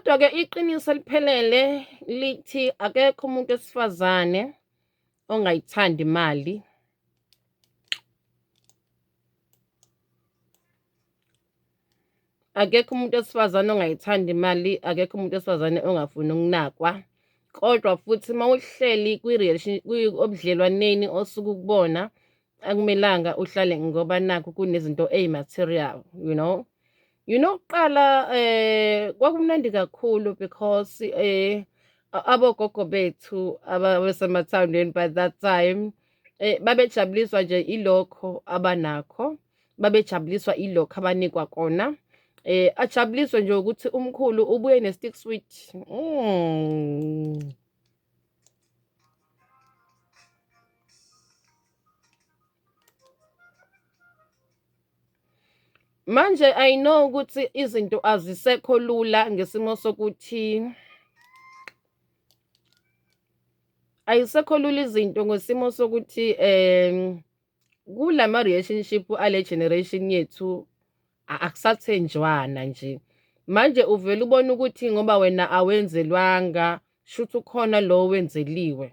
Kodwa-ke iqiniso eliphelele lithi akekho umuntu wesifazane ongayithandi imali. Akekho umuntu wesifazane ongayithandi imali, akekho umuntu wesifazane ongafuni ukunakwa. Kodwa futhi uma uhleli obudlelwaneni osuke ukubona akumelanga uhlale ngoba nakhu kunezinto eyi-material, you know. You know kuqala kwakumnandi kakhulu because abogogo bethu ababesemathandweni by that time babejabuliswa nje ilokho abanakho. Babejabuliswa ilokho abanikwa kona. Ajabuliswe nje ukuthi umkhulu ubuye ne-stick sweet. Manje I know ukuthi izinto azisekho lula ngesimo sokuthi ayisekho lula izinto ngesimo sokuthi kulama relationship ale generation yethu akusathenjwana nje. Manje uvele ubone ukuthi ngoba wena awenzelwanga shuthi ukhona lo wenzeliwe.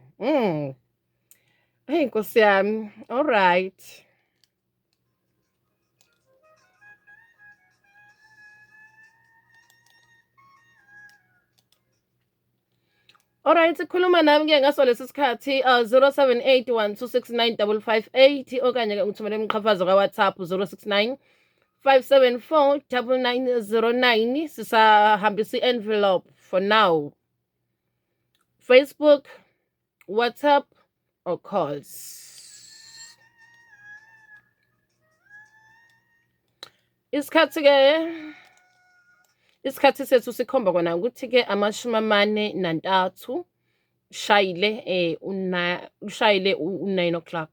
Hey Nkosi yami, all right. Alright, khuluma nami ke ngaso lesi sikhathi 0781269558 okanye ke ngithumele umqhafazo ka WhatsApp 069 574 9909. Sisahambisa i-envelope for now. Facebook, WhatsApp or calls. Isikhathi ke isikhathi sethu sikhomba kona ukuthi ke 43 shayile una ushayile u-9 o'clock.